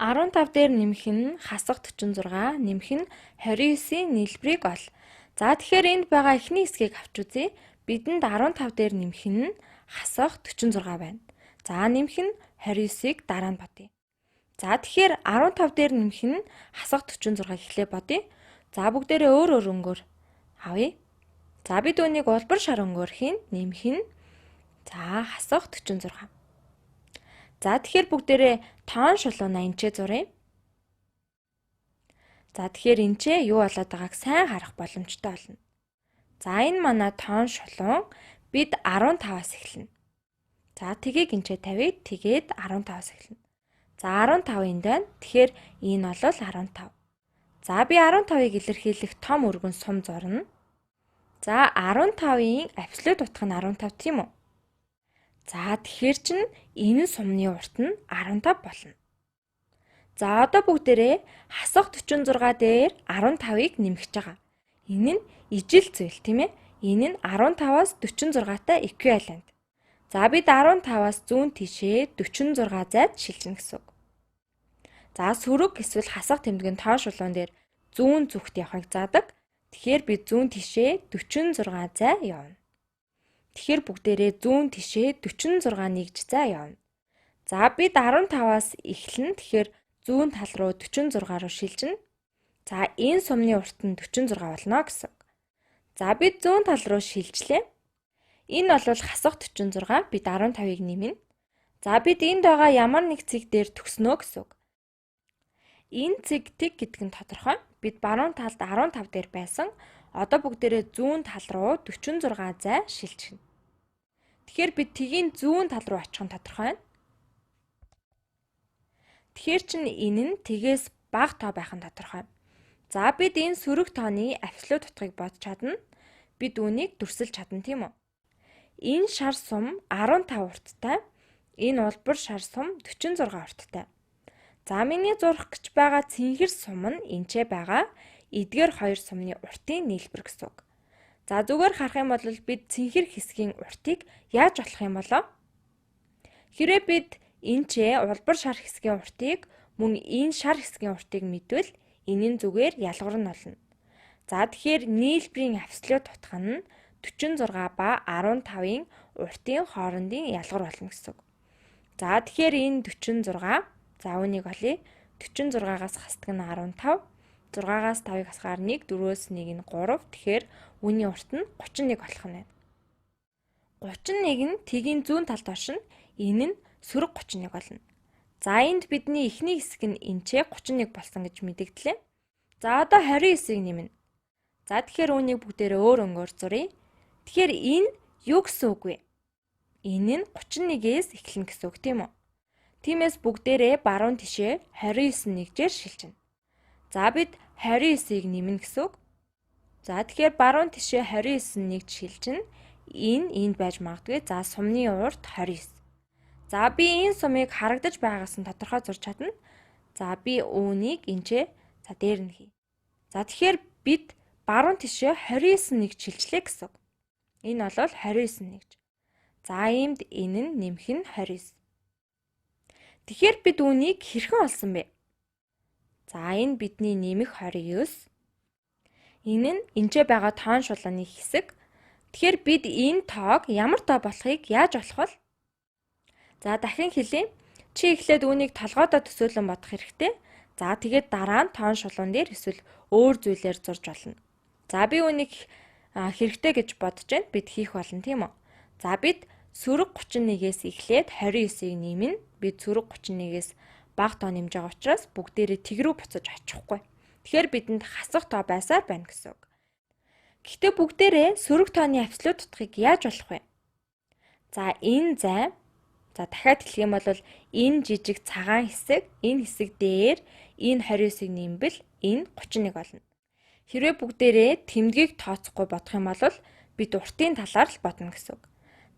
15 дээр нэмэх нь хасах 46 нэмэх нь 29-ийн нийлбэрийг ол. За тэгэхээр энд байгаа эхний хэсгийг авч үзье. Бидэнд 15 дээр нэмэх нь хасах 46 байна. За нэмэх нь 29-ыг дараа нь бодъё. За тэгэхээр 15 дээр нэмэх нь хасах 46-г эхлээ бодъё. За бүгдээрээ өөр өөр өнгөөр авъя. За бид үүнийг улбар шар өнгөөр хийн. Нэмэх нь за хасах 46. За тэгэхээр бүгдээрээ тоон шулуунаа энчээ зуръя. За тэгэхээр энчээ юу болоод байгааг сайн харах боломжтой болно. За энэ манай тоон шулуун бид 15-аас эхэлнэ. За тгийг энчээ тавья. Тэгээд 15-аас эхэлнэ. За 15 энд байна. Тэгэхээр энэ бол 15. За би 15-ыг илэрхийлэх том өргөн сум зурна. За 15-ын абсолют утга нь 15 тийм үү? За тэгэхээр чин энэ сумны урт нь 15 болно. За одоо бүгдээрээ хасах 46 дээр 15-ыг нэмэх гэж байгаа. Энэ нь ижил зүйл тийм ээ. Энэ нь 15-аас 46-тай эквивалент. За бид 15-аас зүүн тишээ 46 зайд шилжинэ гэсэн үг. За сөрөг эсвэл хасах тэмдгийн тоон шулуун дээр зүүн зүгт явахыг заадаг. Тэгэхээр бид зүүн тишээ 46 зай явна. Тэгэхээр бүгдээрээ зүүн тишээ 46 нэгж зай явна. За бид 15-аас эхэлнэ. Тэгэхээр зүүн тал руу 46 руу шилжинэ. За энэ сумны урт нь 46 болно гэсэн. За бид зүүн тал руу шилжлээ. Энэ бол хасах 46, бид 15-ыг нэмнэ. За бид энд байгаа ямар нэг цэг дээр төгснө гэсэн үг. Энэ цэг тэг гэдэг нь тодорхой. Бид баруун талд 15 дээр байсан. Одоо бүгдээрээ зүүн тал руу 46 зай шилжинэ. Тэгэхээр бид тэгийн зүүн тал руу очих нь тодорхой байна. Тэгэхээр чин энэ нь тэгээс бага тоо байх нь тодорхой. За бид энэ сөрөг тооны абсолют утгыг бодж чадна. Бид үүнийг дүрсэлж чадна тийм үү? Энэ шар сум 15 урттай. Энэ улбар шар сум 46 урттай. За миний зурах гэж байгаа цэнхэр сум нь энчээ байгаа эдгээр хоёр сумны уртын нийлбэр гэсэн үг. За зүгээр харах юм бол бид цэнхэр хэсгийн уртыг яаж олох юм болоо? Хэрвээ бид энчээ улбар шар хэсгийн уртыг мөн энэ шар хэсгийн уртыг мэдвэл энэ нь зүгээр ялгуур нь олно. За тэгэхээр нийлбэрийн абсолют утга нь 46 ба 15-ын уртын хоорондын ялгуур болно гэсэн үг. За тэгэхээр энэ 46, за үүнийг олъё. 46-аас хасдаг нь 15, 6-аас 5-ыг хасахаар 1, 4-өөс 1 нь 3. Тэгэхээр үүний урт нь 31 болох нь байна. 31 нь тэгийн зүүн талд оршино. Энэ нь сөрөг 31 болно. За энд бидний эхний хэсэг нь энчээ 31 болсон гэж мэдэгдлээ. За одоо 29-ыг нэмнэ. За тэгэхээр үүнийг бүгдээрээ өөр өнгөөр зуръя. Тэгэхээр энэ юу гэсэн үг вэ? Энэ нь 31-ээс эхэлнэ гэсэн үг тийм үү? Тиймээс бүгдээрээ баруун тишээ 29 нэгжээр шилжинэ. За бид 29-ыг нэмнэ гэсэн үг. За тэгэхээр баруун тишээ 29 нэгж шилжинэ. Энэ энд байж магадгүй. За сумны урт 29. За би энэ сумыг харагдаж байгаас нь тодорхой зурж чадна. За би үүнийг энчээ за дээр нь хий. За тэгэхээр бид баруун тишээ 29 нэгж шилжлээ гэсэн үг. Энэ бол 29 нэгж. За иймд энэ нь нэмэх нь 29. Тэгэхээр бид үүнийг хэрхэн олсон бэ? За энэ бидний нэмэх 29. Энэ нь энчээ байгаа тоон шулууны хэсэг. Тэгэхээр бид энэ тоог ямар тоо болохыг яаж олох вэ? За дахин хэлье. Чи эхлээд үүнийг толгойдоо төсөөлөн бодох хэрэгтэй. За тэгээд дараа нь тоон шулуун дээр эсвэл өөр зүйлээр зурж болно. За би үүнийг хэрэгтэй гэж бодож байна. Бид хийх болно тийм үү? За бид сөрөг 31-ээс эхлээд 29-ыг нэмнэ. Бид сөрөг 31-ээс бага тоо нэмж байгаа учраас бүгдээрээ тэг рүү буцаж очихгүй. Тэгэхээр бидэнд хасах тоо байсаар байна гэсэн үг. Гэхдээ бүгдээрээ сөрөг тооны абсолют утгыг яаж олох вэ? За энэ зай, за дахиад хэлэх юм бол энэ жижиг цагаан хэсэг, энэ хэсэг дээр энэ 29-ыг нэмбэл энэ 31 болно. Хэрвээ бүгдээрээ тэмдгийг тооцохгүй бодох юм бол бид уртын талаар л бодно гэсэн үг.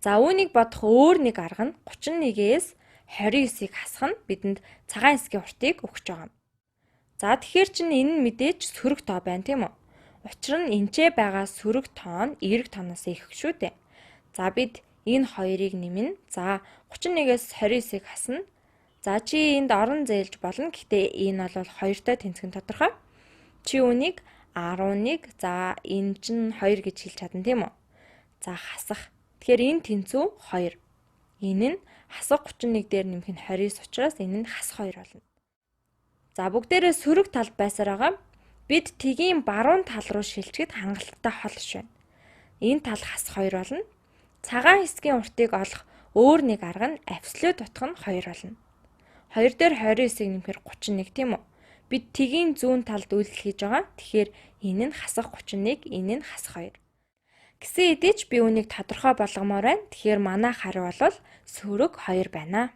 За үүнийг бодох өөр нэг арга нь 31-ээс 29-ыг хасах нь бидэнд цагаан хэсгийн уртыг өгч байгаа юм. За тэгэхээр чин энэ нь мэдээж сөрөг тоо байна тийм үү? Учир нь энчээ байгаа сөрөг тоо нь эерэг тооноос их шүү дээ. За бид энэ хоёрыг нэмнэ. За 31-ээс 29-ыг хасна. За, чи энд орон зээлж болно. Гэхдээ энэ бол 2-той тэнцэх нь тодорхой. Чи үүнийг 11, за, энэ чинь 2 гэж хэлж чадна, тийм үү? За, хасах. Тэгэхээр энэ тэнцүү 2. Энэ нь хасах 31 дээр нэмэх нь 29 учраас энэ нь хасах 2 болно. За, бүгдээрээ сөрөг талд байсаар байгаа. Бид тэгийн баруун тал руу шилжихэд хангалттай хол ш байна. Энэ тал хасах 2 болно. Цагаан хэсгийн уртыг олох өөр нэг арга нь абсолют утга нь 2 болно. 2 дээр 29-ыг нэмэхээр 31, тийм үү? Бид тэгийн зүүн талд үйлдэл хийж байгаа. Тэгэхээр энэ нь хасах 31, энэ нь хасах 2. Гэсэн хэдий ч би үүнийг тодорхой болгомоор байна. Тэгэхээр манай хариу бол сөрөг 2 байна.